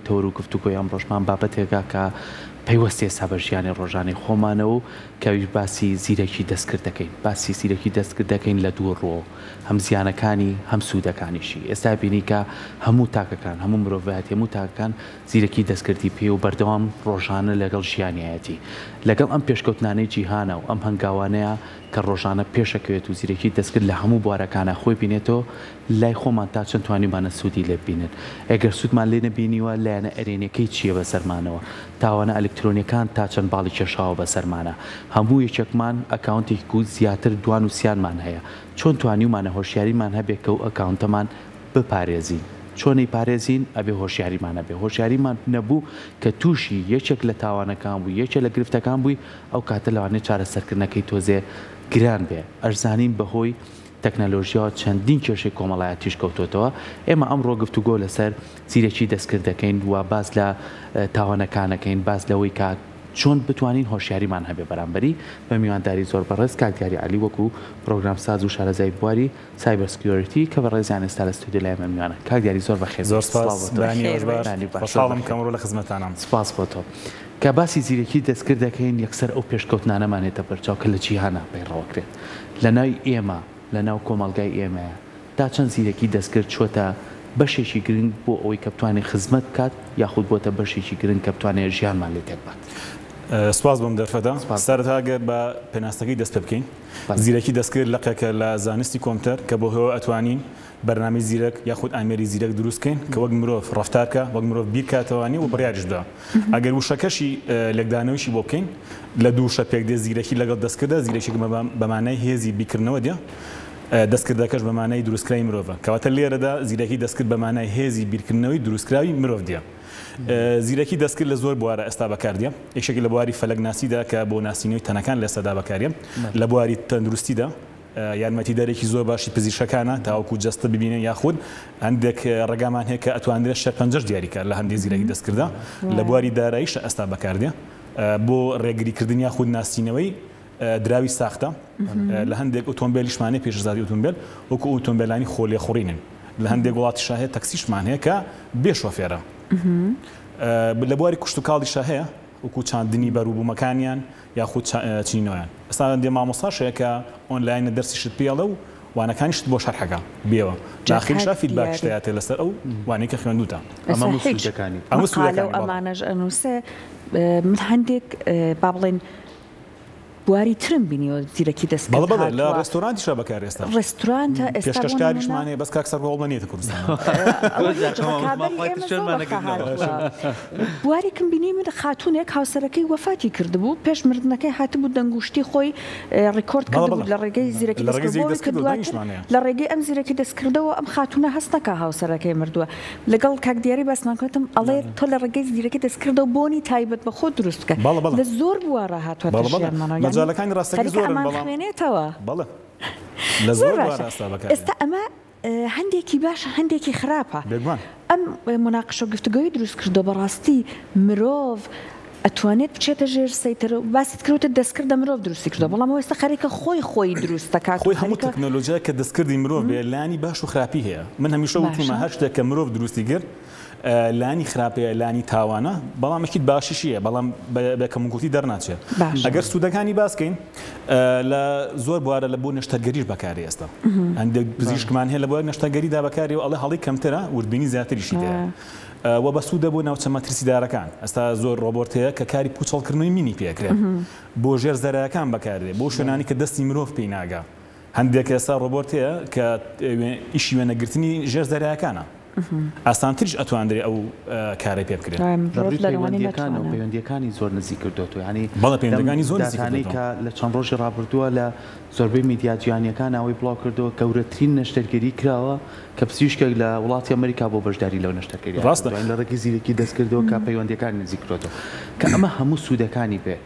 تەوەر و گفتوگۆی ئەمڕۆشمان بابەتێکە کە پەیوەستە ئێستا بە ژیانی ڕۆژانەی خۆمانەوە و کە ئەویش باسی زیرەکی دەستکرد دەکەین. باسی زیرەکی دەستکرد دەکەین لە دوو ڕووەوە، هەم زیانەکانی هەم سوودەکانیشی. ئێستا بینی کە هەموو تاکەکان، هەموو مرۆڤایەتی، هەموو تاکەکان زیرەکی دەستکردی پێیە و بەردەوام ڕۆژانە لەگەڵ ژیانیایەتی. لەگەڵ ئەم پێشکەوتنانەی جیهانە و ئەم هەنگاوانەیە کە ڕۆژانە پێشەکەوێت و زیرەکی دەستکرد لە هەموو بوارەکانا خۆی بینێتەوە، لای خۆمان تا چەند توانیومانە سوودی لێ ببینن؟ ئەگەر سوودمان لێ نەبینیوە، لایەنە ئەرێنیەکەی چییە بەسەرمانەوە؟ تاوانە ئەلکترۆنیەکان تا چەند باڵی کێشاوە بەسەرمانا؟ هەموو یەکێکمان ئەکاونتێک و زیاتر دوان و سیانمان هەیە، چۆن توانیومانە هۆشیاریمان هەبێ کە و ئەکاونتەمان بپارێزین؟ چۆن ئەیپارێزین؟ ئەبێ هۆشیاریمان هەبێ، هۆشیاریمان نەبوو کە تووشی یەکێک لە تاوانەکان بووی، یەکێ لە گرفتەکان بووی، ئەو کاتە لەوانەیە چارەسەرکردنەکەی تۆزێ گران بێ. ئەشزانین بەهۆی تەکنەلۆژیاوە چەندین کێشەی کۆمەڵایەتیش کەوتۆتەوە. ئێمە ئەمڕۆ گفتوگۆ لەسەر زیرەکی دەستکرد دەکەین و باس لە تاوانەکان ئەکەین، باس لەوەی کە چۆن بتوانین هۆشیاریمان هەبێ بەرامبەری. بە میوانداری زۆر بەڕێز کاک دیاری عەلی وەکو پرۆگرامساز و شارەزای بواری cyber security کە بەڕێزیان ئێستا لە ستۆدیۆ لای ئێمە میوانن. کاک دیاری زۆر بەخێر زۆر بێی. سڵاو سپاس. بۆ تۆ. بەیانی بەخێر باش. بێی. بەیانی باش. زۆر خۆشحاڵم بەخێر کە ئەمڕۆ بێی. لە خزمەتتانام. سپاس بۆ تۆ. کە باسی زیرەکی دەستکرد دەکەین یەکسەر ئەو پێشکەوتنانەمان یەتە بەرچاو کە لە جیهانا پەیڕەوەکرێت. لە ناوی ئێمە، لە ناو کۆمەڵگای ئێمەیە تا چەند زیرەکی دەستکرد چووەتە بەشێکی گرنگ بۆ ئەوەی کە بتوانێت خزمەت بکات یاخود بۆتە بەشێکی گرنگ کە بتوانێت ژیانمان لێ تێک بات؟ سپاس بۆم دەرفەتە. سپاس بۆ تۆ. سەرەتا گەر بە پێناسەکەی دەست پێ بکەین، بەڵێ. زیرەکی دەستکرد لقێکە لە زانستی کۆمپیوتەر کە بۆ هۆیەوە ئەتوانین بەرنامەی زیرەک یاخود ئامێری زیرەک دروست بکەین کە وەک مرۆڤ ڕەفتار بکا، وەک مرۆڤ بیر کاتەوانی و بڕیاریش بدا. ئەگەر وشەکەشی لێکدانەوەیشی بۆ بکەین لە دوو وشە پێک دێ، زیرەکی لەگەڵ دەستکردە، زیرەکیەک بە مانای هێزی بیرکردنەوە دێ، دەستکردەکەش بە مانای دروستکراوی مرۆڤە. کەواتە لێرەدا زیرەکی دەستکرد بە مانای هێزی بیرکردنەوەی دروستکراوی مرۆڤ دێ. زیرەکی دەستکرد لە زۆر بوارە ئێستا بەکاردێ، یەکێک لە بواری فەلەکناسیدا کە بۆ ناسینەوەی تەنەکان لە ئێستادا بەکاریە، لە بواری تەندروستیدا یارمەتیدەرێکی زۆر باشی پزیشکەکانە تاوەکو جەستە ببینن یاخود هەندێک ڕێگامان هەیە کە ئەتوانرێت شێرپەنجەش دیاریکات لە هەندێک زیرەکی دەستکردە. لە بواری داراییشە ئێستا بەکاردێ بۆ ڕێگریکردن یاخود ناسینەوەی دراوی ساختە. لە هەندێک ئۆتۆمبێلیشمان هەیە پێشزادی ئۆتۆمبێل وەکو ئۆتۆمبێلانی خۆ لێخوڕینن. لە هەندێک وڵاتیشا هەیە تەکسیشمان هەیە کە بێ شۆفێرە. لە بواری کشتوکاڵیشا هەیە وەکو چاندنی بەروبوومەکانیان یاخود چنینەوەیان. ئێستا هەندێ مامۆستاش هەیە کە ئۆنلاینە دەرسیشت پێ ئەڵێ و وانەکانیشت بۆ شەرحەکا بێوە جا داخلیشا کاک feedback یشت دیاری ئەیاتێ لەسەر ئەو وانەی کە خوێندووتە. ئەمە ئێستا هەموو هیچ سوودەکانی. ئەمە مەقالە و سوودەکانی بەڵێ. ئەمانەش ئەنووسێ من هەندێک با بڵێین بواری ترم بینیوە زیرەکی بەڵێ دەستکرد بەڵێ لە هاتووە ڕێستۆرانتیشا بەکارێ ئێستا. ڕێستورانتە ئێستا بۆ نموونە پێشکەشکاریشمان هەیە بەس کاک سەرکۆ هەوڵ نەیەتە کوردستان. ئەوە زۆر جار هیچ تەمام وتمان ڕکابەری خوای ئێمە زۆر شوێنمان وەختە نەگرتنەوە. هاتووە بوارێکم بینی من خاتوونێک هاوسەرەکەی وەفاتی کردبوو پێش مردنەکەی هاتبوو دەنگ و شتی خۆی ڕیکۆرد بەڵێ کردبوو بەڵێ لە ڕێگەی زیرەکی لە ڕێگەی دەستکرد بۆ زیرەکی ئەوەی کە دەستکردەوە دواتر دەنگیشمان هەیە. لە ڕێگەی ئەم زیرەکی دەستکردەوە ئەم خاتوونە هەست نەکا هاوسەرەکەی مردووە لەگەڵ کاک دیاری باسمان کردم ئەڵێ تۆ لە ڕێگەی زیرەکی دەستکردەوە بۆنی تایبەت بە خۆت دروست بکە بەڵێ بەڵێ لە زۆر بوارە هاتووەتە بەڵێ بەڵێ ژیانمانەوە یانی مەجالەکانی ڕاستەکەی خەریکە زۆرن ئەمان بەڵام خوێنێتەوە. بەڵێ لە زۆر زۆر باشە بوارە ئێستا بەکاردێ. ئێستا ئەمە هەندێکی باشە هەندێکی خراپە. بێگومان. ئەم موناقشە و گفتوگۆی دروست کردووە بەڕاستی مرۆڤ ئەتوانێت بچێتە ژێر سەیتەرە و باست کرد وتت دەستکردە مرۆڤ دروستی کردووە بەڵام ئەو ئێستا خەریکە خۆی خۆی دروست دەکات و خۆی هەموو خەریکە تەکنەلۆژیایەک کە دەستکردی مرۆڤ بێ لایەنی باش و خراپی هەیە من هەمیشە وتومە باشە هەر شتێک کە مرۆڤ دروستی کرد لایەنی خراپەیە لایەنی تاوانە بەڵام ئەکید باشیشی هەیە بەڵام بە کەموکورتی دەرناچێ باشە ئەگەر سوودەکانی باس کەین لە زۆر بوارە لە بۆ نەشتەرگەریش بەکارێ ئێستا هەندێک پزیشکمان هەیە لە بواری نەشتەرگەریدا بەکارێ و ئەڵێ هەڵی کەمترە وردبینی زیاتریشی تێیە و بەسوودە بۆ ناوچە مەترسیدارەکان ئێستا زۆر ڕۆبۆت هەیە کە کاری پوچەڵکردنەوەی مینی پێکرێ بۆ ژێر زەرایەکان بەکاردێ بۆ شوێنانی کە دەستی مرۆڤ پێی ناگا هەندێک ئێستا ڕۆبۆت هەیە کە ئیشی وێنەگرتنی ژێر زەرایەکانە ئاسانتریش ئەتواندرێ ئەو کارەی پێ بکرێت. لە ڕووی پەیوەندییەکانەوە پەیوەندییەکانی زۆر نزیک کردۆتەوە یانی بەڵێ لەم پەیوەندییەکانی زۆر نزیک داتانەی کردۆتەوە. کە لە چەند ڕۆژی ڕابردووە لە زۆربەی میدیا جیهانییەکان ئەوەی بڵاو کردەوە گەورەترین نەشتەرگەری کراوە کە پزیشکێک لە وڵاتی ئەمریکا بۆ بەشداری لەو نەشتەرگەرییە ڕاستە. کردووە یانی لە ڕێگەی زیرەکی دەستکردەوە کە پەیوەندییەکانی نزیک کردۆتەوە کە ئەمە هەموو سوودەکانی بێ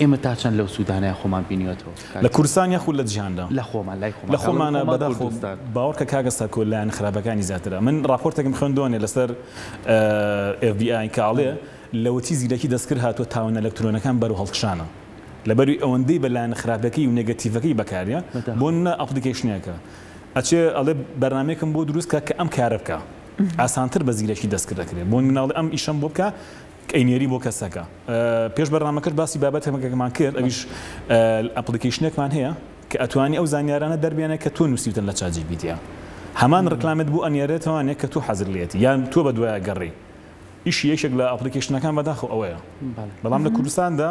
ئێمە تا چەند لەو سوودانەیە خۆمان بینیوەتەوە کاک لە کوردستان یاخود لە جیهاندا؟ لە خۆمان لای خۆمان لە خۆمانە خۆمان بەداخەوە کوردستان. باوەڕکە کاکە سەرکۆ لایەنە خراپەکانی زیاترە من ڕاپۆرتێکم خوێندووەنێ لەسەر FBI کە ئەڵێ لەوەتی زیرەکی دەستکرد هاتووە تاوانە ئەلکترۆنەکان بەرەو هەڵکشانە لەبەروی ئەوەندەی بە لایەنە خراپەکەی و negative ەکەی بەکاریە بەداخەوە. بۆ نمونە application ێکە ئەچێ ئەڵێ بەرنامەیەکم بۆ دروست کە کە ئەم کارە بکا. ئاسانتر بە زیرەکی دەستکرد دەکرێت. بۆ نمونە ئەڵێ ئەم ئیشەم بۆ بکە، ئەینێری بۆ کەسەکە. پێش بەرنامەکەش باسی بابەتێکمان کرد، ئەویش application ێکمان هەیە کە ئەتوانی ئەو زانیارانە دەربێنێ کە تۆ نووسیوتن لە ChatGPT ە. هەمان ڕکلامت بۆ ئەنێرێتەوانێ کە تۆ حەزت لێیەتی یان تۆ بەدوایە گەڕێی. ئیشی یەکێک لە application ەکان بەداخەوە ئەوەیە. بەڵام لە کوردستاندا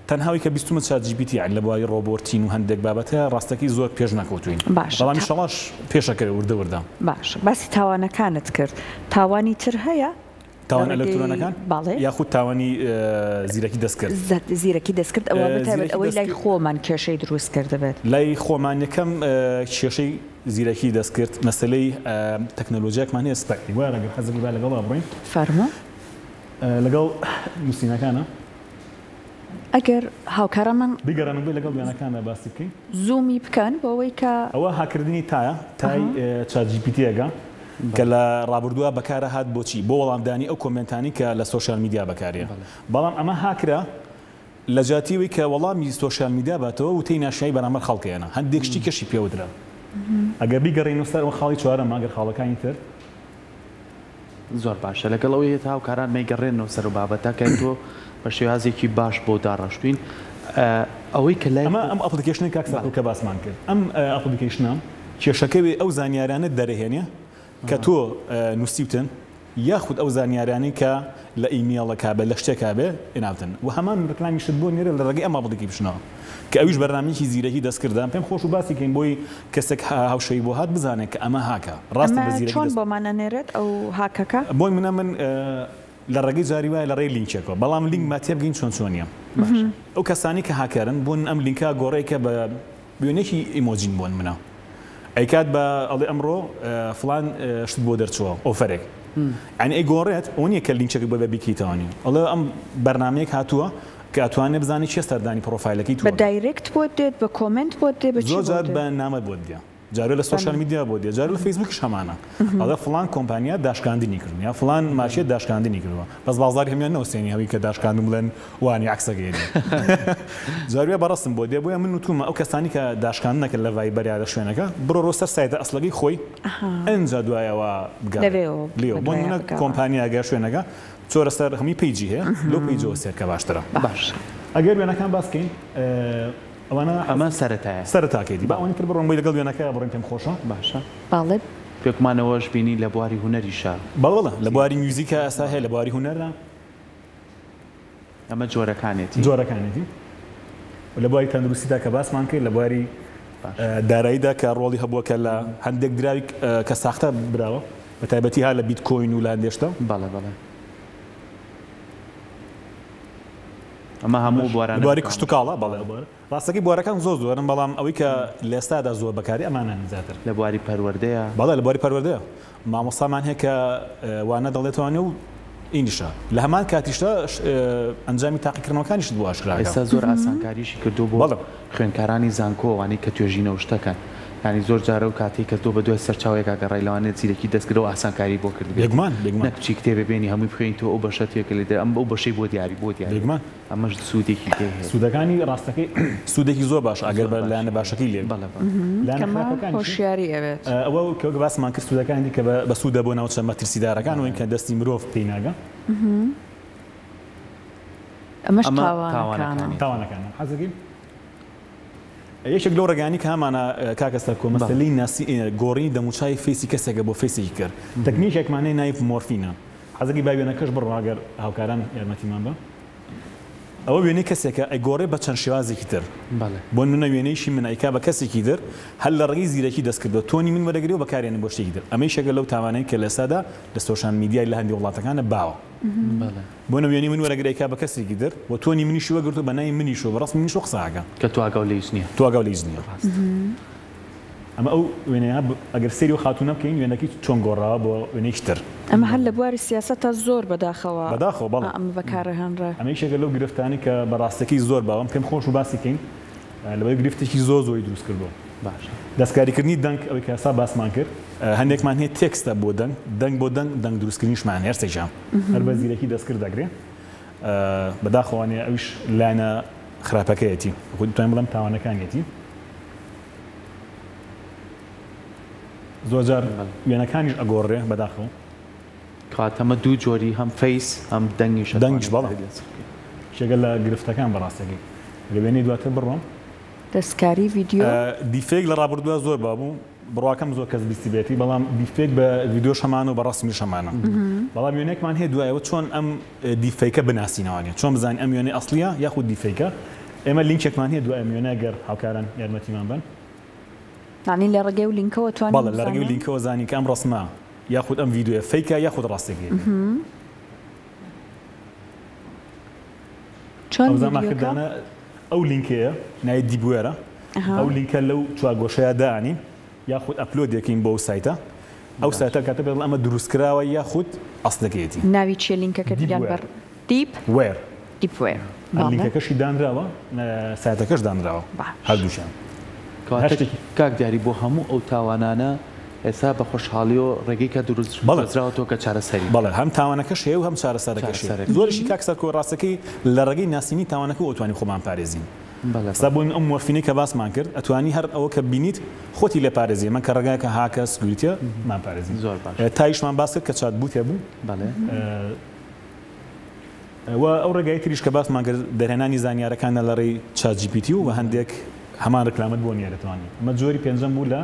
تەنها ئەوەی کە بیستومە ChatGPT یانی لە بواری ڕۆبۆرتین و هەندێک بابەت هەیە ڕاستەکەی زۆر پێش نەکەوتوین باشە بەڵام ئیشەڵاش پێشەکەوێ وردە وردە. باشە باسی تاوانەکانت کرد تاوانی تر هەیە لە تاوان ڕێگەی ئەلکترۆنەکان بەڵێ یاخود تاوانی زیرەکی دەستکرد؟ زیرەکی دەستکرد ئەوە بەتایبەت زیرەکی ئەوەی لای دەستکرد خۆمان کێشەی دروست کردبێت. لای خۆمان یەکەم کێشەی زیرەکی دەستکرد مەسەلەی تەکنەلۆجیاکمان هەیە سپەکتی وایە ئەگەر حەزەکەی با لەگەڵا بڕۆین. فەرموو. لەگەڵ نووسینەکانە. ئەگەر هاوکارانمان. بیگەڕێنم بۆی لەگەڵ وێنەکاندا باسی بکەین. زوومی بکەن بۆ ئەوەی کە. ئەوە هاککردنی تایە، تای ChatGPT ەکە کە لە ڕابردووە بەکارەهات بۆچی؟ بۆ وەڵامدانی ئەو comment انەی کە لە social media بەکاریە. بەڵام ئەمە هاکرا لە جیاتی ئەوەی کە وەڵامی social media باتەوە وتەی ناشیاوی بەرامبەر خەڵک هێنا. هەندێک شتی کەشی پێوترا. ئەگەر بیگەڕێینەوە سەر ئەوە خاڵی چوارەمە ئەگەر خاڵەکانی تر. زۆر باشە لەگەڵ ئەوەی هێتا هاوکاران مەیگەڕێنەوە سەر و بابەتە کە تۆ بە شێوازێکی باش بۆ داڕشتوین ئەوەی کە لای ئەمە ئەم application ەی کاک ساکۆ کە باسمان کرد ئەم application ە کێشەکەی ئەو زانیارانە دەرەهێنێ کە تۆ نووسیوتن یاخود ئەو زانیارانەی کە لە ئیمێڵەکە بێ لە شتێکا بێ ئێناوتن و هەمان ڕکلامیشت بۆ نێرێ لە ڕێگەی ئەم application ەوە کە ئەویش بەرنامەیەکی زیرەکی دەستکردە پێم خۆش و باسی کەین بۆی کەسێک هاوشێوەی بۆ هات بزانێت کە ئەمە هاکە ڕاستە ئەمە بە زیرەکی چۆن دەست بۆمان ئەنێرێت ئەو هاکەکە؟ بۆ نمونە من لە ڕێگەی جاری وایە لە ڕێی لینکێکەوە بەڵام لینک با تێبگەین چۆن چۆنیە باشە ئەو کەسانی کە هاکەرن بۆ ئەم لینکە گۆڕێکە بە وێنەیەکی ئیمۆجین بۆ نمونە ئەیکات بە ئەڵێ ئەمڕۆ فڵان شت بۆ دەرچووە offer ێک یانی ئەیگۆڕێت ئەوە نییە کە لینکێک بۆ بە بیکەیتەوە نیە ئەڵێ ئەم بەرنامەیەک هاتووە کە ئەتوانێ بزانێ کێ سەردانی پڕۆفایلەکەی بە تۆ ئەکا. direct بۆت دێت بە comment بۆت دێ بە چی زۆر بۆت جار دێ؟ بە نامە بۆت دێ جارێ لە social media بۆت دێ جارێ لە فەیسبووکیش هەمانە ئەڵێ فڵان کۆمپانیا داشکاندنی کردووە یا فڵان مارکێت داشکاندنی کردووە بەس بازاڕی هەموویان نەوسێنی هەوی کە داشکاندن بڵێن وانی عەکسەکەی دێ جاروێ بە ڕەسم بۆ دێ بۆیە من وتومە ئەو کەسانی کە داشکاندن ئەکەن لە ڤایبەر یا لە شوێنەکە بڕۆ سەر سایتە ئەسڵەکەی خۆی ئەنجا دوایەوە بگەڕێ لەوێوە لێوە بۆ بەدوایا نمونە بگەڕێ. کۆمپانیا گە شوێنەکە چۆرە سەر هەمووی page ی هەیە لەو page ەوە سێرکە باشترە. باشە. ئەگەر وێنەکان باس کەین ئەوانە ئەمە سەرەتایە. سەرەتاکەیتی با ئەوانی تر بڕۆم بۆی لەگەڵ وێنەکە بڕۆین پێم خۆشە. باشە. بەڵێ. پێکمانەوەش بینی لە بواری هونەریشا. بەڵێ بەڵێ لە بواری میوزیکا ئێستا هەیە لە بواری هونەرا. ئەمە جۆرەکانێتی. جۆرەکانێتی لە بواری تەندروستیدا کە باسمان کرد لە بواری داراییدا کە ڕۆڵی هەبووە کە لە هەندێک دراوی کە ساختە براوە بە تایبەتی ها لە بیتکۆین و لە هەندێک شتە. بەڵێ بەڵێ. ئەمە هەموو بوارانە لە بواری کشتوکاڵە بەڵێ ئەو بوارە. ڕاستەکەی بوارەکان زۆر زۆرن بەڵام ئەوەی کە لە ئێستادا زۆر بەکاری ئەمانەن زیاتر. لە بواری پەروەردەیە؟ بەڵێ لە بواری پەروەردەیە. مامۆستامان هەیە کە وانە دەڵێتەوانێ و ئینیشە لە هەمان کاتیشدا ئەنجامی تاقیکردنەوەکانیشت بۆ ئاشکرا ئەکا. ئێستا زۆر ئاسانکاریشی کردووە بۆ خوێندکارانی زانکۆ ئەوانەی کە توێژینەوە شتەکەن یانی زۆر جار ئەو کاتەی کە تۆ بە دوای سەرچاوەیەکا گەڕای لەوانەیە زیرەکی دەستکردە و ئاسانکاری بۆ کردبێت بێگومان بێگومان. نەک بچی کتێبێ بێنی هەمووی بخوێنیتەوە ئەو بەشە تێکەلی دەر ئەم ئەو بەشەی بۆ دیاری بۆ دیاری بێگومان. ئەمەش سوودێکی تێ هەیە. سوودەکانی ڕاستەکەی سوودێکی زۆر باشە ئەگەر بە لایەنە باشەکەی لێ بەڵێ بەڵێ. لایەنە کەمە خراپەکانیشی هۆشیاری ئەوێت. ئەوە کە وەک باسمان کرد سوودەکانی دی کە بە سوودە بۆ ناوچە مەترسیدارەکان وەین کە دەستی مرۆڤ پێی ناگا. ئەمەش ئەمە تاوانەکانە. تاوانەکانیەتی. تاوانەکانە. حەزەکەی یەکێک لەو ڕێگانی کە هەمانە کاکە سەرکۆ مەسەلەی ناسی گۆڕینی دەموچاوی face ی کەسێکە بۆ face ێکی کەر تەکنیکێکمان هەیە ناوی morphing ە حەزەکەی با وێنەکەش بڕوا گەر هاوکاران یارمەتیمان بە. ئەوە وێنەی کەسێکە ئەیگۆڕێ بە چەند شێوازێکی تر بۆ نمونە وێنەیشی من ئەیکا بە کەسێکی تر هەر لە ڕێگەی زیرەکی دەستکردەوە tone ی من وەرەگرێ و بەکارێنێ بۆ شتێکی تر ئەمە یەکێکە لەو تاوانەی کە لە ئێستادا لە social media ی لە هەندێ وڵاتەکانە باوە بۆ نمونە وێنەی من وەرەگرێ ئەیکا بە کەسێکی تر و tone ی منیشی وەرگرتووە بە ناوی منیشەوە بە ڕەسمی منیشەوە قسە ئەکا. کە تۆ ئاگاو لە هیچ نییە. تۆ ئاگاو لە هیچ نییە. ئەمە ئەو وێنەیە ئەگەر سەیری ئەو خاتوونە بکەین وێنەکەی چۆن گۆڕاوە بۆ وێنەیەکی تر. ئەمە هەر لە بواری سیاسەتا زۆر بەداخەوە بەداخەوە بەڵێ. ئەمە بەکارئەهێنرێ. ئەمە یەکێکە لەو گرفتانەی کە بە ڕاستەکەی زۆر باوە پێم خۆش بوو باسی کەین لەبەر گرفتێکی زۆر زۆری دروست کردووە. باشە. دەستکاریکردنی دەنگ ئەوەی کە ئێستا باسمان کرد هەندێکمان هەیە text ە بۆ دەنگ دەنگ بۆ دەنگ دەنگ دروستکردنیشمان هەیە هەرسێکیان هەر بە زیرەکی دەستکرد دەکرێ بەداخەوە ئەویش لایەنە خراپەکەیەتی خۆ دەتوانین بڵێم تاوانەکانیەتی. زۆرجار وێنەکانیش ئەگۆڕرێ بەداخەوە. کەواتە ئەمە دوو جۆری هەم face هەم دەنگیش دەنگیش ئەتوانین بەڵێ. کاری لەسەر بکەین. یەکێکە لە گرفتەکان بەڕاستەکەی. لە وێنەی دواتر بڕۆم. دەستکاری ڤیدیۆ. deepfake لە ڕابردووە زۆر باو بوو، بڕواکەم زۆر کەس بیستبێتی، بەڵام deepfake بە ڤیدیۆش هەمانە و بە ڕەسمیش هەمانە. بەڵام وێنەیەکمان هەیە دوای ئەوە چۆن ئەم deepfake ە بناسینەوانێ، چۆن بزانین ئەم وێنەی ئەسڵیە یاخود deepfake ە. ئێمە لینکێکمان هەیە دوای ئەم وێنە گەر هاوکاران یارمەتیمان بەن. یانی لە ڕێگەی ئەو لینکەوە توانین بەڵێ لە ڕێگەی بزانین؟ لینکەوە زانین کە ئەم ڕەسمە یاخود ئەم ڤیدیۆیە fake ە یاخود ڕاستەکەیەتی. چۆن ئەو زاما ڤیدیۆکە؟ کردانە ئەو لینکەیە ناوی DeepWare ە ئەو لینکە لەو چوارگۆشەیە دانین یاخود upload ێکین بۆ ئەو سایتە ئەو سایتە کاتە پێ ئەمە دروستکراوە یاخود ئەسلەکەیەتی. ناوی چیە لینکەکە دیپ گیان وێر. بەر دیپ وێر. DeepWare بەڵێ. لینکەکەشی دانراوە سایتەکەش دانراوە باش. هەردووکیان. کەواتە کاک دیاری بۆ هەموو ئەو تاوانانە ئێستا بە خۆشحاڵیەوە ڕێگەی کە دروست دۆزراوەتەوە کە چارەسەری بەڵێ هەم تاوانەکەش هەیە و هەم چارەسەرەکەش هەیە. زۆریشی کاک سەرکۆ ڕاستەکەی لە ڕێگەی ناسینی تاوانەکەوە ئەتوانی خۆمان پارێزین. ئێستا بۆ ئەم morphing ەی کە باسمان کرد ئەتوانی هەر ئەوە کە بینیت خۆتی لێ پارێزی ئەمە کە ڕێگایەکە هاکە security ە مان پارێزین. زۆر باش. تایشمان باس کرد کە chatbot ێ بوو. بەڵێ. و ئەو ڕێگای تریش کە باسمان کرد دەرهێنانی زانیارەکانە لە ڕێی ChatGPT و هەندێک هەمان ڕکلامت بۆ نییە دەتوانانی. ئەمە جۆری پێنجەم بوو لە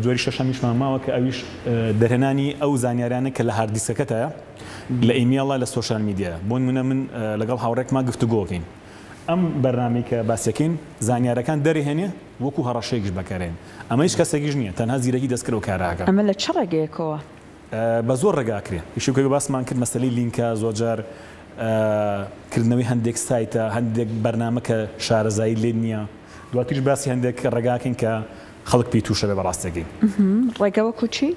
جۆری شەشەمیشمان ماوە کە ئەویش دەرهێنانی ئەو زانیارانە کە لە hard disk ەکەتایە لە ئیمێڵە لە social media. بۆ نمونە من لەگەڵ هاوڕێکما گفتوگۆکەین ئەم بەرنامەی کە باسیەکەین زانیارەکان دەرهێنێ وەکو هەڕەشەیەکیش بەکارێن. ئەمە هیچ کەسێکیش نییە تەنها زیرەکی دەستکرد و کاراکە. ئەمە لە چ ڕێگەیەکەوە؟ بە زۆر ڕێگا کرێ. ئیشی کە باسمان کرد مەسەلەی لینکە زۆرجار کردنەوەی هەندێک سایتە هەندێک بەرنامە کە شارەزایی لێ نییە. دواتریش باسی هەندێک ڕێگاکەین کە خەڵک پێی تووشە بێ بەڕاستەکەی. ڕێگە وەکو چی؟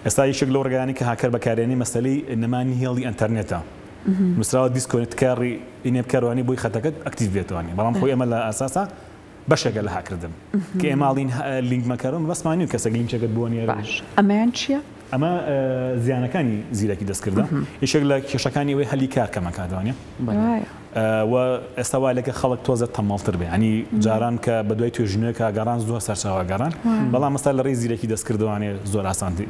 ئێستا یەکێک لەو ڕێگایانەی کە هاکەر بەکارێنی مەسەلەی نەمانی هێڵی ئینتەرنێتە. نووسراوە disconnect کاری ئینێ بکەروانی بۆی خەتەکەت active بێتوانی. بەڵام خۆی ئەمە لە ئەساسا بەشێکە لە هاکردن. کە ئێمە ئەڵین لینک مەکەرن بەسمان نییە کەسێک لینکێکت بۆ نییە. باش. ئەمەیان چییە؟ ئەمە زیانەکانی زیرەکی دەستکردە. یەکێک لە کێشەکانی ئەوەی هەلی کار کەمەکاتوانێ. و ئێستا وا لەکە خەڵک تۆزە تەمەڵتر بێ. ینی جاران کە بە دوای توێژینەوەیەکا گەڕان زۆر سەرچاوە گەڕان، بەڵام ئێستا لە ڕێی زیرەکی دەستکردوانێ زۆر ئاسانتر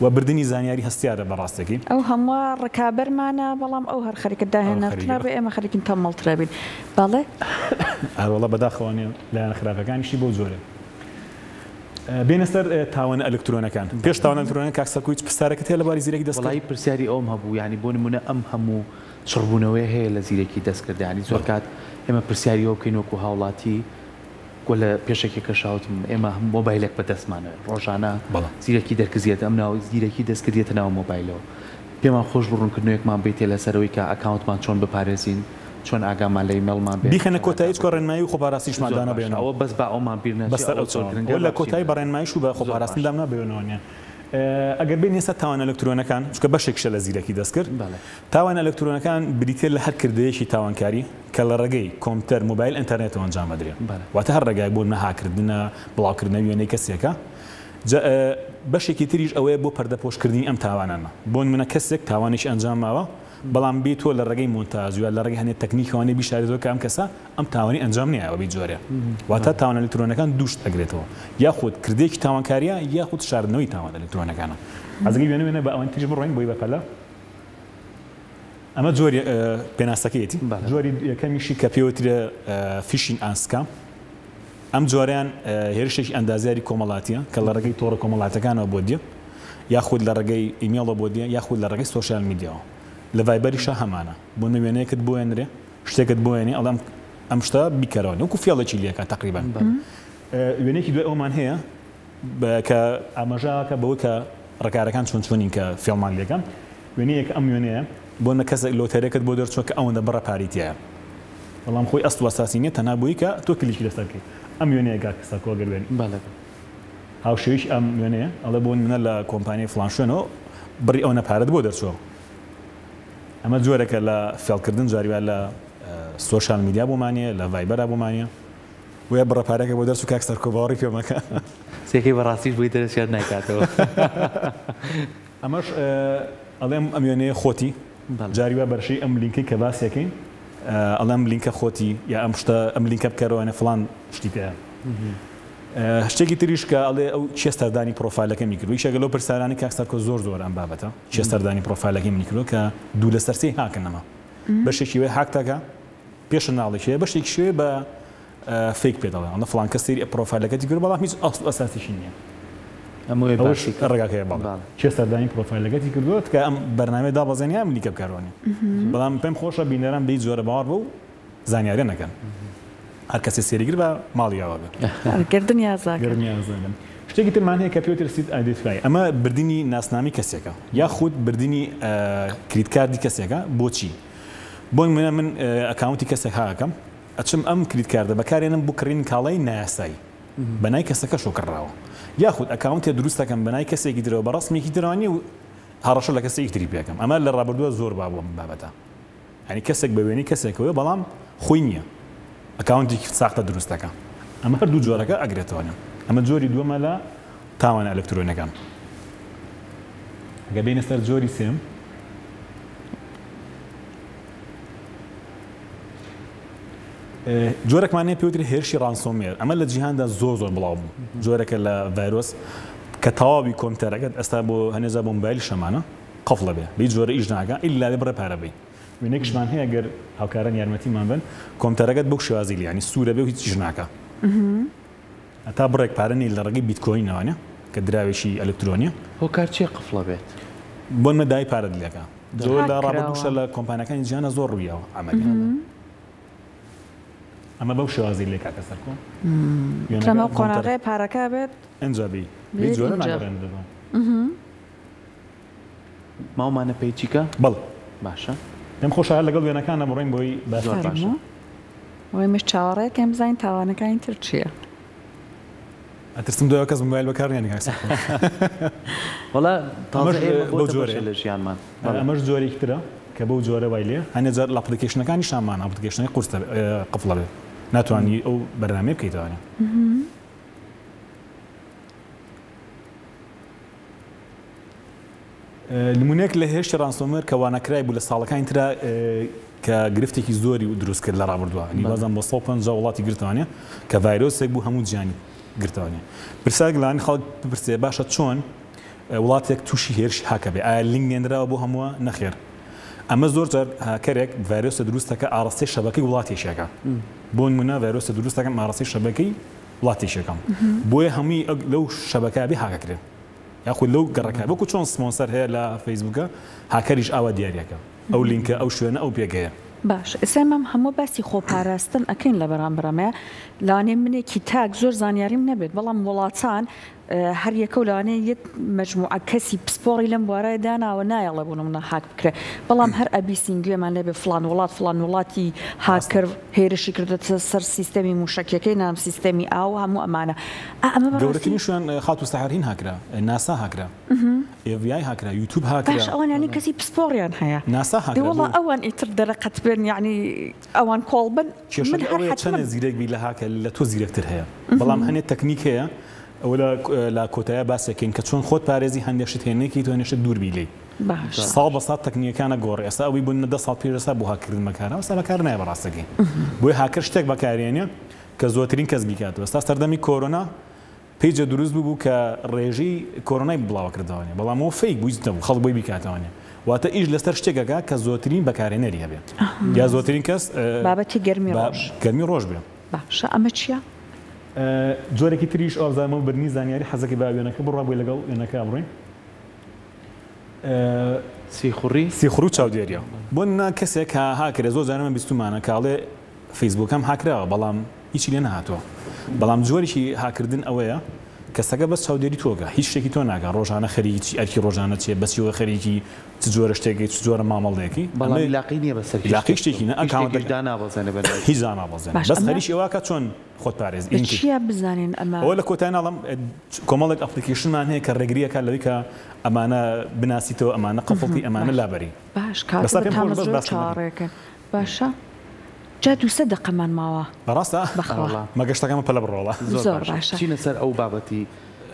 و بردنی زانیاری هەستیارە بە ڕاستەکەی. ئەو هەمووە ڕکابەرمانە، بەڵام ئەو هەر خەریکە داهێنەرترا بێ، ئێمە خەریکین تەمەڵترە بین. بەڵێ. ئەرۆڵە بەداخەوانێ لایەنە خراپەکانیشی بەو جۆرە. بێنە سەر تاوانە ئەلکترۆنەکان. پێش تاوانە ئەلکترۆنەکان کاک سەرکۆ هیچ پرسیارێکت هەیە لەبارەی زیرەکی دەستکرد؟ وەڵایی پرسیاری ئەوم هەبوو، یانی بۆ نمونە ئەم هەموو چڕبوونەوەیە هەیە لە زیرەکی دەستکرد، یانی زۆر کات ئێمە پرسیاری ئەوە بکەین وەکو هاوڵاتی وە لە پێشەکیەکەشا وتم ئێمە مۆبایلێک بەدەستمانەوە ڕۆژانە زیرەکی دەرکزیەت ئەم ناو زیرەکی دەستکردیەتە ناو مۆبایلەوە پێمان خۆش بوو ڕوونکردنەوەیەکمان بیتێ لەسەرەوەی کە account مان چۆن بپارێزین چۆن ئاگامان لە ئیمێڵمان بێت بیخەنە کۆتایی چکە ڕێنمایی و خۆپاراستنیشمان زۆر دانا باشە بێنەوە. ئەوە بەس با ئەومان بیر نەچێ بەسەر ئەوە ئەو زۆر چاوە. گرنگە ئەوە لە با کۆتایی بچینە بە ڕێنماییش و بە زۆر خۆپاراستن باشە. دامنا بێنەوە نییە. ئەگەر بێین ئێستا تاوانە ئەلکترۆنەکان چونکە بەشێکیشە لە زیرەکی دەستکرد. بەڵێ. تاوانە ئەلکترۆنەکان بریتییە لە هەر کردەیەکی تاوانکاری کە لە ڕێگەی کۆمپیوتەر، مۆبایل، ئینتەرنێتەوە ئەنجام ئەدرێ. بەڵێ. واتە هەر ڕێگایەک بۆ نمونە هاککردنە، بڵاوکردنەوەی وێنەی کەسێکە. جا بەشێکی تریش ئەوەیە بۆ پەردەپۆشکردنی ئەم تاوانانە. بۆ نمونە کەسێک تاوانێکی ئەنجام ماوە، بەڵام بێ تۆ لە ڕێگەی مۆنتاژ یا لە ڕێگەی هەندێک تەکنیکەوانەی بیشارێتەوە کە ئەم کەسە ئەم تاوانی ئەنجام نەیاوە بی جۆرێ. واتە تاوانە ئەلکترۆنەکان دوو شت ئەگرێتەوە، یاخود کردێکی تاوانکاریە یاخود شاردنەوەی تاوانە ئەلکترۆنەکانە. ئەزگەی وێنە وێنە بە ئەوان تریش بڕۆین بۆی بەپەلە. ئەمە جۆری پێناسەکەیەتی. جۆری یەکەمیشی کە پێوترێ phishing and scam. ئەم جۆریان هێرشێکی ئەندازیاری کۆمەڵاتیە کە لە ڕێگەی تۆڕە کۆمەڵاتەکانەوە بۆ دێ، یاخود لە ڕێگەی ئیمێڵەوە بۆ دێ، یاخود لە ڕێگەی social media وە. لە ڤایبەریشا هەمانە. بۆ نموونە وێنەیەکت بۆ ئێنرێ، شتێکت بۆ ئێنێ، ئەڵێم ئەم شتە بیکەرەوە، وەکو فێڵێکی لێکا تقریبا. وێنەیەکی دوای ئەومان هەیە کە ئاماژەکە بەوەی کە ڕێکارەکان چۆن چۆنین کە فێڵمان لێکە. وێنەیەک ئەم وێنەیە بۆ نە کەسێک لۆتەرێکت بۆ دەرچووە کە ئەوەندە بڕە پارەی تیایە، بەڵام خۆی ئەسڵ و ئەساسی نییە، تەنها بۆی کە تۆ کلیکی لەسەر بکەیت. ئەم وێنەیە کاک سەرکۆ ئەگەر وێنەی هاوشێوەیەکی ئەم وێنەیە، ئەڵێ بۆ نمونە لە کۆمپانیای فڵان شوێنەوە بڕی ئەوەنە پارەت بۆ دەرچووە. ئەمە جۆرێکە لە فێڵکردن، جاری وایە لە social media بۆمانەیە، لە ڤایبەرا بۆمانەیە. بۆیە بڕە پارەکە بۆ دەرچوو کاک سەرکۆ باوەڕی پێ مەکە. سێکەی بەڕاستیش بۆی دەرچێت نایکاتەوە. ئەمەش ئەڵێم ئەم وێنەیە خۆتی، جاری وا بەرشەی ئەم لینکەی کە باسیەکەین ئەڵێم لینکە خۆتی یا ئەم شتە ئەم لینکە بکەرەوە فڵان شتی پێیە. شتێکی تریش کە ئەڵێ ئەو کێ سەردانی پرۆفایلەکەمی کردووە، یەکێکە لەو پرسیارانەی کاک سەرکۆ زۆر زۆر ئەم بابەتە، کێ سەردانی پرۆفایلەکەی منی کردووە کە دوو لەسەر سێی هاکن ئەمە بەشێکی وێ هاک تەکە پێشە ناڵێ کێ بەشێکی شوێ بە fake پێ دەڵێن ئەڵێ فڵان کەس سەیری پرۆفایلەکەتی کردووە بەڵام هیچ ئەسڵ و ئەساسێکی نییە. ئەمەوێ ئەوەش باسی کە. ڕێگاکەیە بەڵێ. بەڵێ. کێ سەردانی پرۆفایلەکەتی کردووە تکایە ئەم بەرنامەیە دابەزێنە یا ئەم لینکە بکاربێنە. بەڵام پێم خۆشە بینەران بەی جۆرە باوەڕ بەو زانیاریە نەکەن. هەر کەسێ سێری کرد با ماڵی ئاوا بێ. گەردنی ئازاکە. گەردنی ئازاکە. شتێکی ترمان هەیە کە پێوترێت steal identity ئەمە بردنی ناسنامەی کەسێکە یاخود بردنی credit card ی کەسێکە بۆچی؟ بۆ نمونە من account ی کەسێک هاکەم ئەچم ئەم credit card ە بەکارێنم بۆ کڕینی کاڵای نایاسایی بەنای کەسەکەشەوە کڕراوە یاخود account ێ دروست دەکەم بەنای کەسێکی ترەوە بە ڕەسمێکی ترەوە نیە و هەڕەشە لە کەسێکی تری پێکەم ئەمە لە ڕابردووە زۆر باو بوو ئەم بابەتە یانی کەسێک بە وێنەی کەسێکەوەیە بەڵام خۆی نییە account ێکی ساختە دروست دەکا ئەمە هەردوو جۆرەکە ئەگرێتەوە ئەمە جۆری دووەمە لە تاوانە ئەلکترۆنیەکان ئەگەر بێینە سەر جۆری سێم جۆرەکمان هەیە پێوترێ هێرشی ransomware ئەمە لە جیهاندا زۆر زۆر بڵاو بوو جۆرەکە لە ڤایرۆس کە تەواوی کۆمپیوتەرەکەت ئێستا بۆ هەنێزا بۆ مۆبایل شەمانە قفڵە بێ بەی جۆرە ئیش ناکا ئیلا بێ بڕێ پارە بەی وێنەیەکشمان هەیە گەر هاوکاران یارمەتیمان بن کۆمپیوتەرەکەت بەو شێوازی لێ ینی سوورە بێ و هیچ ئیش ناکا هەتا بڕێک پارە نەی لە ڕێگەی بیتکۆینەوە نیە کە دراوێکی ئەلکترۆنیە. هۆکار چیە قفڵە بێت؟ بۆ نمونە داوای پارەت لێکا زۆر لە هاک ڕابردووشە کراوە. لە کۆمپانیاکانی جیهانا زۆر ڕوویاوە عەمەلیات. ئەمە بەو شێوازەی لێ کاکە سەرکۆ وێنەکە ترەمە کۆمپیوتەر قۆناغەیە پارەکە بێت ئینجا بی بی بێت جۆرە ئینجا. ناگەڕێنرێتەوە. ماومانە پەیجیکە؟ بەڵێ. باشە. پێم خۆشە هەر لەگەڵ وێنەکانە بڕۆین بۆی باسی زۆر بکەین. باشە. فەرموو. وەی مش چاوەڕێکەین بزانین تاوانەکانی تر چییە. ئەترسم دوای کەس مۆبایل بەکار نێنێ کاک سەرکۆ. وەڵا ئەمەش تازە ئێمە بەو بۆتە جۆرەیە. بەشێ لە ژیانمان. بەڵێ. ئەمەش جۆرێکی ترە کە بەو جۆرە وای لێ هەنێ جار لە application ەکانیش هەمانە application ەکەی قورسە قفڵە بێ ناتوانی ئەو بەرنامەیە بکەیتەوە. نمونەیەک لە هێرشی ransomware کە وانەکرای بوو لە ساڵەکانی ترا کە گرفتێکی زۆری دروست کرد لە ڕابردووە نیوازان بۆ 150 وڵاتی گرتوانە کە ڤایرۆسێک بوو هەموو جیهانی گرتوانە پرسیارێک لانی خەڵک بپرسێ باشە چۆن وڵاتێک تووشی هێرشی هاکە بێ ئایا لینک نێنراوە بۆ هەمووە نەخێر ئەمە زۆر جار هاکەرێک ڤایرۆسە دروستەکە ئاڕاستەی شەبەکەی وڵاتێکەکە بۆ نمونە ڤایرۆسە دروستەکەم ئاڕاستەی شەبەکەی وڵاتێکەکەم بۆیە هەمووی لەو شەبەکە بێ هاکەکرێن یاخود لەو گەڕەکە وەکو چۆن سپۆنسەر هەیە لە فەیسبووکە هاکەریش ئاوا دیاریەکە ئەو لینکە ئەو شوێنە ئەو پێگەیە. باش ئێستا ئێمە هەموو باسی خۆپاراستن ئەکەین لە بەرامبەر ئەمەیە لەوانەیە منێکی تاک زۆر زانیاریم نەبێت بەڵام وڵاتان هەر یەکە و لەوانەیە یەک مەجموعە کەسی پسپۆڕی لەم بوارە داناوە نایەڵێ بۆ نمونە هاک بکرێ بەڵام هەر ئەبیسین گوێمان لێبێ فڵان وڵات فڵان وڵاتی هاککرد هێرشی کردۆتە سەر سیستەمی موشەکیەکەی نام سیستەمی ئاو هەموو ئەمانە ئا ئەمە بەڕاستی گەورەترین شوێن خاتوو سەحەر هین هاکرا ناسا هاکرا FBI هاکرا یوتوب هاکرا باش ئەوان یانی کەسی پسپۆڕیان هەیە ناسا دێ هاکرا وەڵا بۆ ئەوان ئیتر دەرەقەت بن یانی ئەوان کۆڵ بن من کێشەکە هەر ئەوەیە حەتمەن چەنێ زیرەک بی لە هاکە لە تۆ زیرەکتر هەیە بەڵام هەنێ تەکنیک هەیە ئەوە لە کۆتایە باسێکین کە چۆن خۆت پارێزی هەندێک شت هەیە نەیکەیت و هەندێک شت دوور بی لێی باشە ساڵ بە ساڵ تەکنیکەکانە گۆڕێ ئێستا ئەوەی بوون 10 ساڵ پێش ئێستا بۆ هاککردن بەکارە ئێستا بەکار نایە بەڕاستەکەی بۆیە هاکەر شتێک بەکارێنێ کە زۆرترین کەس بیکاتەوە ئێستا سەردەمی کۆرۆنا page ە دروست بوو کە ڕێژەی کۆرۆنای بڵاوە کردەوە بەڵام ئەوە fake بوو هیچ نەبوو خەڵک بۆی بیکاتەوە واتە ئیش لەسەر شتێکەکە کە زۆرترین بەکارهێنەری هەبێ یا زۆرترین کەس بابەتی گەرمی ڕۆژ گەرمی ڕۆژ بێ. باشە ئەمە چییە؟ جۆرێکی تریش ئەوزانمەوە بردنی زانیاری حەزەکەی با وێنەکە بڕوا بۆی لەگەڵ وێنەکە بڕۆین. سیخوڕی سیخوڕ و چاودێریە بۆ نا کەسێک کە هاکرێ زۆر جارە من بیستومانە کاڵێ فەیسبووکەم هاکراوە بەڵام هیچی لێ نەهاتووە بەڵام جۆرێکی هاکردن ئەوەیە کەسەکە بەس چاودێری تۆکە هیچ شتێکی تۆ ناکا ڕۆژانە خەریکی ئەرکی ڕۆژانە چیە بەچیەوە خەریکی چ جۆرە شتێکی چ جۆرە مامەڵەیەکی بەڵام عیلاقەی نییە بەسەر هیچ عیلاقەی شتێکی نە هیچ شتێکیش ئەکاونتەکە دانابەزێنێ بە ناوی هیچ دانابەزێنێ باش بەس ئەمە خەریکی ئەوە کە چۆن خۆت پارێز بە چییە بزانین ئەمە؟ ئەوە لە کۆتای ناڵم کۆمەڵێک application مان هەیە کە ڕێگریەکە لەوەی کە ئەمانە بناسیتەوە ئەمانە قفڵتی ئەمانە لابەری باش کاکە بەسا بە پێم خۆش بەس تامەزرۆ باسکردن چاوەڕێکەن باشە جا دووسە دەقەمان ماوە بەڕاستە بەخوا مەگە شتەکەمە پەلە بڕۆڵە زۆر زۆر باشە باشە بچینە سەر ئەو بابەتی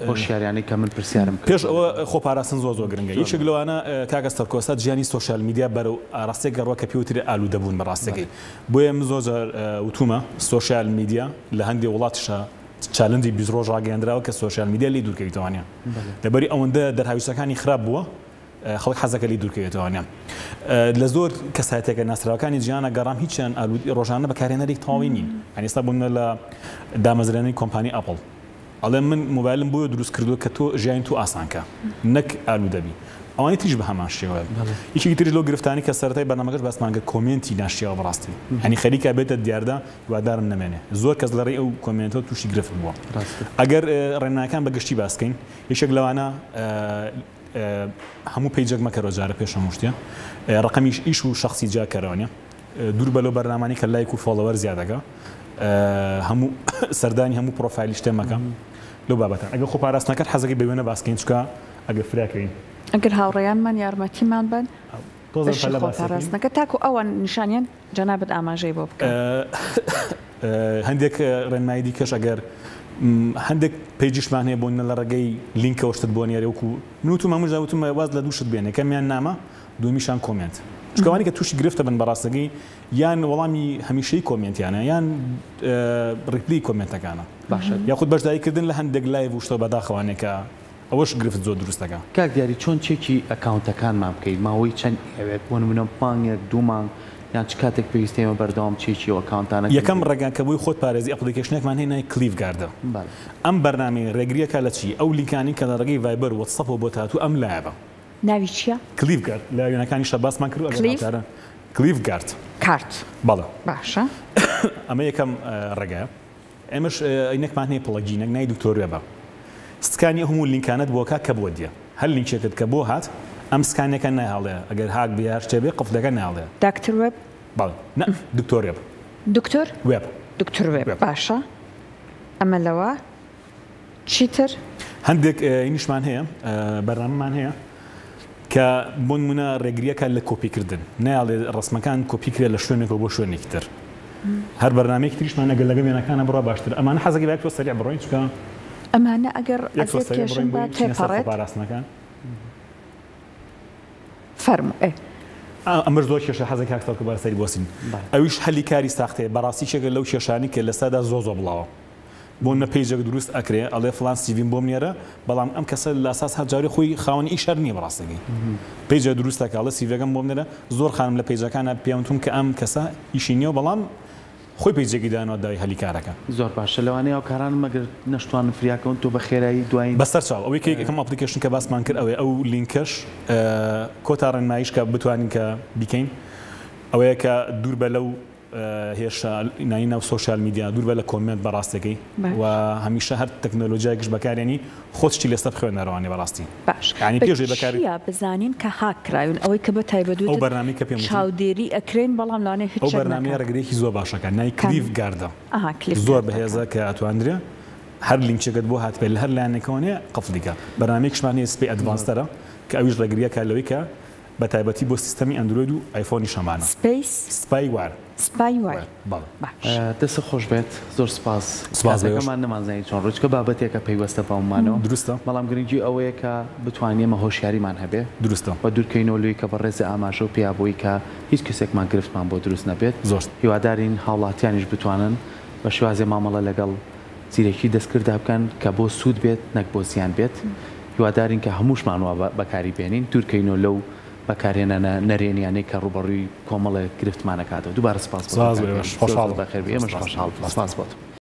هۆشیاریانەی کە من پرسیارم پێش کردووە ئەوە خۆپاراستن زۆر زۆر گرنگە زۆر یەکێک لەوانە کاکە سەرکۆسا جیهانی social media بەرەو ئاراستەیەک گەڕوە کە پێوترێ ئالوودەبوون بە ڕاستەکەی بۆیە من زۆر جار وتومە social media لە هەندێ وڵاتیشا challenge ی 20 ڕۆژ ڕاگەیەندراوە کە social media لێی دوورکەویتەوە نیە لەبەری ئەوەندە دەرهاویستەکانی خراپ بووە خەڵک حەزەکە لێی دوورکەوێتەوە نیە لە زۆر کەسایەتێکە ناسراوەکانی جیهانە گەڕام هیچیان ئالود ڕۆژانە بەکارهێنەری تەواوی نین یانی ئێستا بۆ نمونە لە دامەزرێنەری کۆمپانی ئەپڵ ئەڵێ من مۆبایلم بۆیە دروست کردووە کە تۆ ژیانی تۆ ئاسان کە نەک ئالوودە بی ئەوانی تریش بە هەمان شێوە یەکێکی تریش لەو گرفتانی کە سەرەتای بەرنامەکەش باسمان کرد comment ی ناشیاوە بەڕاستی هەنی خەریکە بێتە دیاردە هیوادارم نەمێنێ زۆر کەس لە ڕێی ئەو comment ەوە تووشی گرفت بووە ئەگەر ڕێنمایەکان بە گشتی باس کەین یەکێک لەوانە هەموو page ێک مەکەرەوە جارە پێش هەموو شتێ ڕقەمیش ئیش و شخصی جیا کەرەوە نیە دوور بە لەو بەرنامانەی کە لایک و follower زیاد دەکا هەموو سەردانی هەموو پرۆفایلی شتێ مەکە لەو بابەتە ئەگەر خۆ پاراستنەکەت حەزەکەی بە وێنە باسکەین چکە ئەگەر فراکەین ئەگەر هاوڕێیانمان یارمەتیمان بن بەشی خۆ پاراستنەکە تاکو ئەوان نیشانیان جەنابت ئاماژەی بۆ بکە. هەندێک ڕێنمایی دیکەش ئەگەر هەندێک page یشمان هەیە بۆ لە ڕێگەی لینکەوە شتت بۆ نێرێ وەکو من وتم هەموو جار وتم واز لە دوو شت بێنێ کەمیان نامە دووەمیشان comment چونکە ئەوانەی کە تووشی گرفتە بن بەڕاستەکەی یان وەڵامی هەمیشەی comment یانە یان reply comment ەکانە باشە یاخود بەشداریکردن لە هەندێک live و شتە بەداخەوانێ کە ئەوەش گرفت زۆر دروست دەکا. کاک دیاری چۆن چێکی account ەکانمان بکەین ماوەی چەند ئەوێت بۆ نمونە مانگێک دوو مانگ یان چ کاتێک پێویستە ئێمە بەردەوام چێکی ئەو account انە کەین؟ یەکەم ڕێگا کە بۆی خۆت پارێزی application ێکمان هەیە ناوی کلیف گاردە ئەم بەرنامەیە ڕێگریەکە لە چی ئەو لینکانەی کە لە ڕێگەی ڤایبەر و وەتسئەپەوە بۆت هاتووە ئەم لایە بە ناوی چیە؟ کلیف گارد لە وێنەکانیشا باسمان کردوە ئەگەر کلیف هاوکارە کلیف گارد کارت بەڵێ باشە. ئەمە یەکەم ڕێگایە ئێمەش ئەینەکمان هەیە plugin ێک ناوی دکتۆر وێبە scan ی ئەو هەموو لینکانەت بۆ کا کە بۆت دێ هەر لینکێکت کە بۆ هات ئەم scan ێکە نایهڵێ ئەگەر هاک بێ هەر شتێ بێ قفلەکە نایهڵێ. داکتر وێب؟ بەڵێ نا دکتۆر وێب. دکتۆر؟ وێب. دکتۆر وێب باشە ئەمە لەوە چیتر؟ هەندێک ئینیشمان هەیە بەرنامەمان هەیە کە بۆ نمونە ڕێگریەکە لە کۆپیکردن نایڵێ ڕسمەکان کۆپی کرێ لە شوێنێکەوە بۆ شوێنێکی تر هەر بەرنامەیەکی تریشمان ئەگەر لەگەڵ وێنەکانە بڕا باشتر ئەمانە حەزەکەی با یەک تۆ سەریع بڕۆین چونکە ئەمانە ئەگەر یەک تۆ ئەزیەت سەریع کێشن بڕۆین با بۆی بچینە سەر تێپەڕێت خۆپاراستنەکان. فەرموو ئێ. ئەمەش زۆر کێشە حەزەکەی کاک سەرکۆ با سەری بوەستین ئەویش هەلی کاری ساختەیە بەڕاستی یەکێکە لەو کێشانەی کە لەسەدا زۆر زۆر بڵاوە بۆ نمونە page ێک دروست ئەکرێ ئەڵێ فڵان CV م بۆ بنێرە بەڵام ئەم کەسە لە ئەساس هەر جارێ خۆی خاوەنی ئیش هەر نییە بەڕاستەکەی page ێک دروست ئەکا ئەڵێ CV ەکەم بۆ بنێرە زۆر خانم لە page ەکانا پێیان وتوم کە ئەم کەسە ئیشی نییە بەڵام خۆی page ێکی داناوە داوای هەلی کارەکە. زۆر باشە لەوانەیە هاوکارانم ئەگەر نەشتوانن فریاکەون تۆ بە خێرایی دوایین. بەسەر چاو ئەوەی کە یەکەم application کە باسمان کرد ئەوەیە ئەو لینکەش کۆتا ڕێنماییش کە بتوانین کە بیکەین ئەوەیە کە دوور بە لەو هێرشە نانی ناو social media دوور بە لە comment بەڕاستەکەی و هەمیشە هەر تەکنۆلۆژیایەکش بەکارێنی خۆت شتی لەسەر بخوێنەرەوانێ بەڕاستی باش یانی بە پێش ئەوەی بەکاری چیا بزانین کە هاک کراوین ئەوەی کە بە تایبەت ئەو وتت بەرنامەی کە پێم وتی چاودێری ئەکرێین بەڵام لەوانەیە هیچ ئەو چەک بەرنامەیە نەکات ڕێگرێکی زۆر باشەکە ناوی کام کلیف گاردە ئەها کلیف زۆر گارد بەهێزە ئەکا کە ئەتواندرێ هەر لینکێکت بۆ هاتبێت لە هەر لایەنێکەوە نیە قفڵی کە بەرنامەیەکیشمان هەیە سپەی advanced ترە کە ئەویش ڕێگریەکە لەوەی کە بە تایبەتی بۆ سیستەمی ئەندرۆید و ئایفۆنیش هەمانە. سپەیس؟ spyware. spyware بەڵێ. باش. دەستت خۆش بێت زۆر سپاس. سپاس بۆ ئێوەش. کاتەکەمان نەمانزانی چۆن ڕۆی چونکە بابەتێکە پەیوەستە بەمانەوە. دروستە. بەڵام گرنگی ئەوەیە کە بتوانین ئێمە هۆشیاریمان هەبێ. دروستە. و دوورکەینەوە لەوەی کە بەڕێزێ ئاماژەو پێیا بۆی کە هیچ کەسێکمان گرفتمان بۆ دروست نەبێت. زۆر. هیوادارین هاوڵاتیانیش بتوانن بە شێوازێ مامەڵە لەگەڵ زیرەکی دەستکرددا بکەن کە بۆ سوود بێت نەک بۆ زیان بێت. هیوادارین کە هەمووشمان وا بەکاری بێنین، دوورکەینەوە لەو بەکارهێنانە نەرێنیانەی کە ڕووبەڕووی کۆمەڵێک گرفتمان ئەکاتەوە. دووبارە سپاس بۆ تۆ سپاس کاک بۆ ئێوەش. دیاری. زۆر زۆر خۆشحاڵم. بەخێربێی. زۆر ئێمەش سپاس. خۆشحاڵ بووین. سپاس. سپاس بۆ تۆ.